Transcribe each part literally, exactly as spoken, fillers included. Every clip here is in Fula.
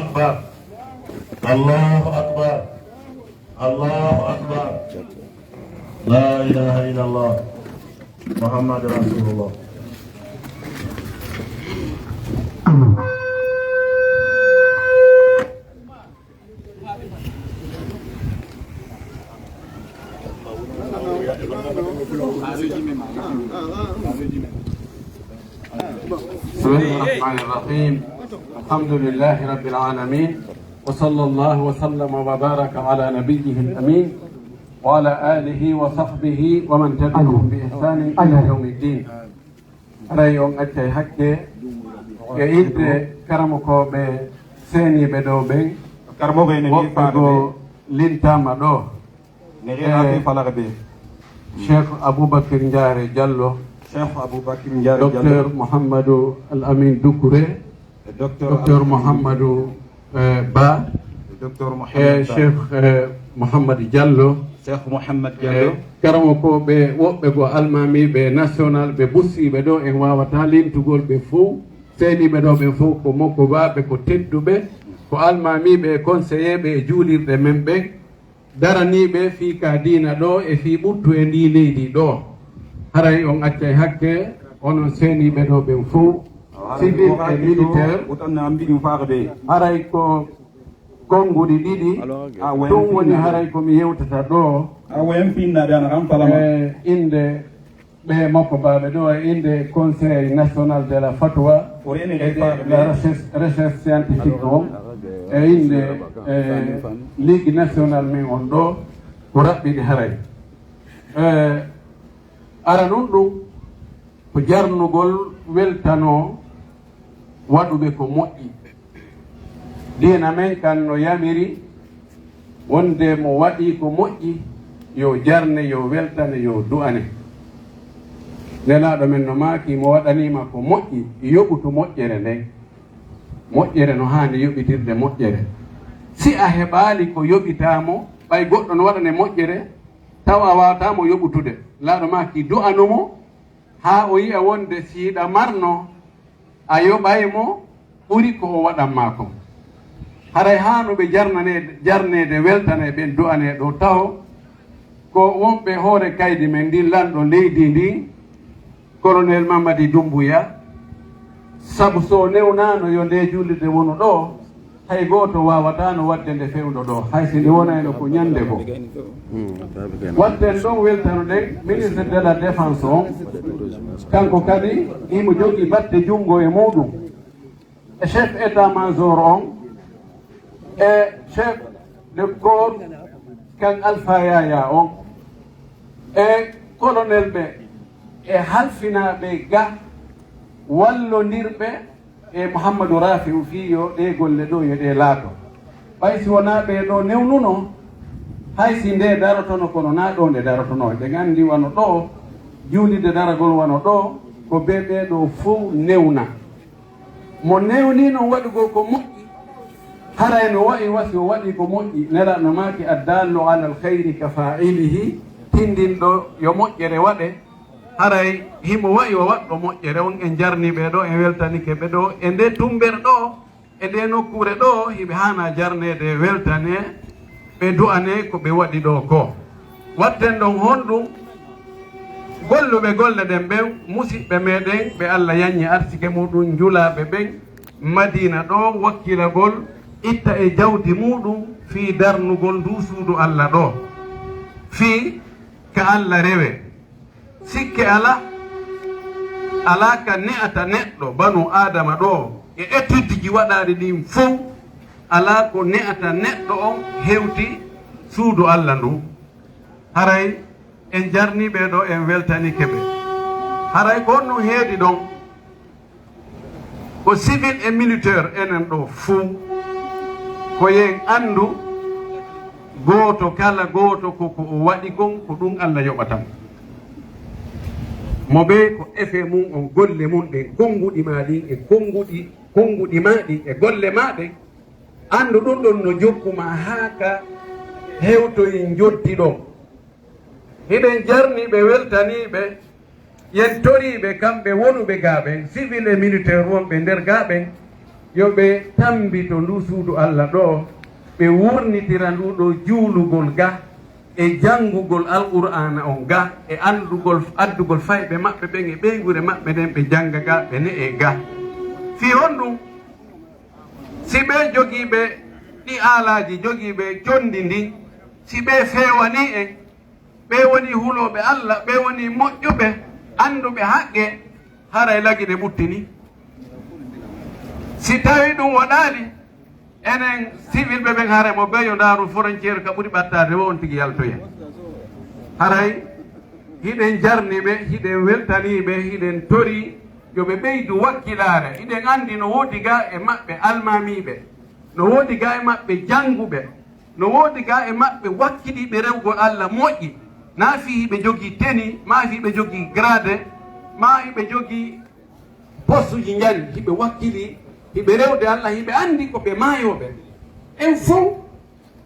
أكبر. الله أكبر. الله أكبر. لا إله إلا الله. محمد رسول الله. بسم الله الرحمن الرحيم. الحمد لله رب العالمين. وصلى الله وسلم وبارك على نبيه الأمين وعلى آله وصحبه ومن تبعهم بإحسان إلى يوم الدين. Haray on accay hakke e idde karamokooɓe seeniiɓe ɗo ɓen. Karamoko ene woɓɓe goo lintaama ɗo. Ne riiɗa fi falaka be. Cheikh Aboubacry Ndiare Diallo. Cheikh Aboubacry Ndiare Diallo. Docteur Mouhamadou Al Amin Doucouré. Docteur Docteur Mouhamadou eh, Ba. Docteur e Mohamed Ba. Cheikh eh, Mouhamadou Diallo. Cheikh Mohamed Diallo. E karamokooɓe woɓɓe goo almaamiiɓe national ɓe bussiiɓe ɗo en waawataa lintugol ɓe fow. Seeniiɓe ɗo ɓen fow ko mokkobaaɓe, ko tedduɓe, ko almaamiiɓe e konseyeeɓe e juulirɗe men ɓen. Daraniiɓe fii ka diina ɗo e fii ɓuttu e ndii leydi ɗo. Haray on accay hakke, onon seeniiɓe ɗo ɓen fow, civil e militaire. Haray ko konnguɗi ɗiɗi, ɗum woni haray ko mi yewtata ɗo. E innde ɓe mokkobaaɓe ɗo e innde Conseil National de la Fatwa et de la Recherche, Recherche Scientifique on, e innde eh, Ligue National men on ɗo, ko raɓɓiɗi haray. Eh, ara nun ɗum ko jarnugol weltanoo waɗuɓe ko moƴƴi. Diina men kan no yamiri wonde mo waɗi ko moƴƴi, yo jarne, yo weltane, yo du'ane. Nelaaɗo men no maaki, mo waɗaniima ko moƴƴi, yoɓutu moƴƴere nden. Moƴƴere no haani yoɓitirde moƴƴere. Si a heɓaali ko yoɓitaa mo, ɓay goɗɗo no waɗane moƴƴere, taw a waawataa mo yoɓutude. Nelaaɗo maaki, du'anu mo, haa o yi'a wonde si hiɗa marno, a yoɓay mo ɓuri ko o waɗan maa kon. Haray haanuɓe jarnaneede, jarneede, weltanee ɓen du'anee ɗo taho, ko wonɓe hoore kaydi men ndin, lanɗo leydi ndin, Colonel Mamadi Doumbouya, sabu so newnaano yo nde juulirde wonu ɗo, hay gooto waawataano waɗde nde fewndo ɗo, hay si nde wonayno ko ñannde goo. Watten ɗon weltanoɗen ministre de la défense on, kanko kadi himo jogii batte junngo e muuɗum, e chef état major on, e chef de corps kan Alpha Yaya on, e colonel ɓe, e halfinaaɓe ga wallondirɓe e Mouhamadou Rafiu fii yo ɗee golle ɗo yo ɗe laato. Ɓay si wonaa ɓee ɗo newnuno, hay si nde darotono, kono naa ɗo nde darotono. Eɗen anndi wano ɗo, juulirde daragol wano ɗo, ko ɓee ɓee ɗo fow newna. Mo newni non waɗugol ko moƴƴi, haray no wa'i wa si o waɗi ko moƴƴi. Nelaaɗo maaki, "Addallu alal khayri ka fa'ilihi", tindinɗo yo moƴƴere waɗe, haray himo wa'i o waɗɗo moƴƴere on. En jarni ɓe ɗo, en weltanike ɓe ɗo, e nde tumbere ɗo, e nde nokkuure ɗo, hiɓe haana jarneede, weltane, ɓe du'ane ko ɓe waɗi ɗo ko. Watten ɗon honɗum, golluɓe golle ɗen ɓen, musiɓɓe meɗen ɓe Allah yanyi arsike muɗum, njulaaɓe ɓen Madina ɗo, wakkilagol itta e jawdi muɗum fii darnugol ndu suudu Allah ɗo, fii ka Allah rewe. Sikke alaa, alaa ka ne'ata neɗɗo banu Aadama ɗo, e etidiji waɗaaɗi ɗin fow, alaa ko ne'ata neɗɗo on hewti suudu Allah ndu. Haray en jarni ɓe ɗo, en weltanike ɓe. Haray ko honɗum heedi ɗon? Ko civil e militaire enen ɗo fow, ko yen anndu gooto kala gooto ko, ko o waɗi kon, ko ɗum Allah yoɓata mo. Mo ɓe ko effet mum on, golle mum ɗen, konnguɗi maa ɗin e konnguɗi, konnguɗi maa ɗin e golle maa ɗen, anndu ɗum ɗon no jokku maa haa ka hewtoyi njoddi ɗon. Hiɗen jarni ɓe, weltanii ɓe, yen torii ɓe kamɓe wonuɓe gaa ɓen, civil e militaire wonɓe nder gaa ɓen, Yo ɓe tammbito nduu suudu Alla ɗoo, ɓe wuurnitira nduu ɗoo juulugol ga, e janngugol Alqur'aana on ga, e anndugol, addugol fayɓe maɓɓe ɓen e ɓeynguure maɓɓe nden, ɓe jannga ga, ɓe ne'ee ga. Fii honɗun? Si ɓee jogiiɓe ɗii aalaaji, jogiiɓe conndi ndin, si ɓee feewanii en, ɓee wonii hulooɓe Alla, ɓee wonii moƴƴuɓe, annduɓe haqqe, haray lagine ɓuttinii. Si tawii ɗun waɗaali, enen siwilɓe ɓen, haray mo ɓeyo ndaaru frontière ka ɓuri ɓattaade woo, on tigi yaltoya. Haray hiɗen jarni ɓe, hiɗen weltanii ɓe, hiɗen torii yo ɓe ɓeydu wakkilaare. Hiɗen anndi no woodi ga e maɓɓe almaamiiɓe, no woodi ga e maɓɓe jannguɓe, no woodi ga e maɓɓe wakkiliiɓe rewugol Alla moƴƴi, naa fii hiɓe jogii tenue, maa fii hiɓe jogii grade, maa hiɓe jogii postuuji njani, hiɓe wakkilii, hiɓe rewde Alla, hiɓe anndi ko ɓe maayooɓe. En fow,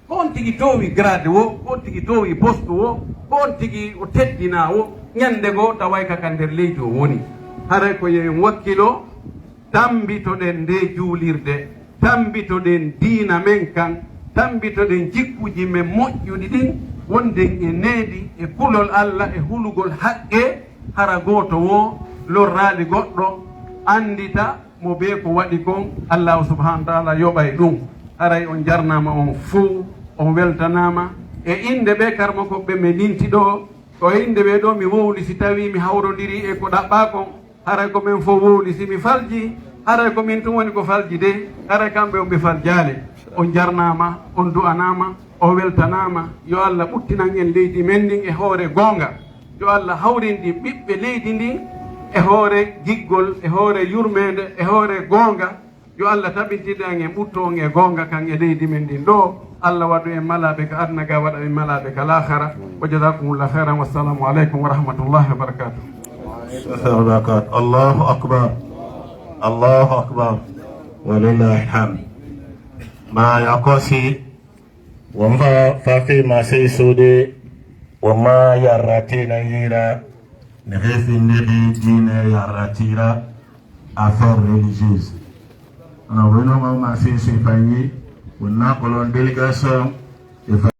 ko on tigi toowi grade woo, ko on tigi toowi poste woo, ko on tigi o teddinaa woo, ñannde goo taway ka, ka nder leydi o woni. Haray ko yo en wakkiloo, tammbitoɗen ndee juulirde, tammbitoɗen diina men kan, tammbitoɗen jikkuuji men moƴƴuɗi ɗin, wonɗen e needi e kulol Alla e hulugol haqqee, hara gooto woo lorraali goɗɗo, anndita mo bee ko waɗi kon, Allaahu subhaanahu wa ta'aalaa yoɓay ɗun. Haray on jarnaama on fow, on weltanaama. E innde ɓee karmokooɓe ɓe mi ninti ɗoo, ko e innde ɓee ɗoo mi wowli, si tawii mi hawrondirii e ko ɗaɓɓaa kon, haray ko men fow wowli. Si mi faljii, haray ko min tun woni ko falji de, haray kamɓe on ɓe faljaali. On jarnaama, on du'anaama, on weltanaama. Yo Alla ɓuttinan en leydi men ndin e hoore goonga. Yo Alla hawrindin ɓiɓɓe leydi ndin e hoore giggol, e hoore yurmeende, e hoore goonga. Yo Alla tabintin en e ɓutto on e goonga kan e leydi men ndin ɗoo. Alla waɗu en malaaɓe ka aduna ga, waɗa en malaaɓe ka laahara. Wa jazakumullahu khairan. Wassalamu aleykum wa rahmatullahi wa barakatuh. Allahu akbar. Allahu akbar. Walillahi alhamd. Ma yakosi. Wo ma fafi ma sey suude, wo ma yarratina yira, ne hefi nebi diine yarratira, affaire religieuse. Ana wono ma ma sey sey fanyi, wo na kolon délégation, e fa-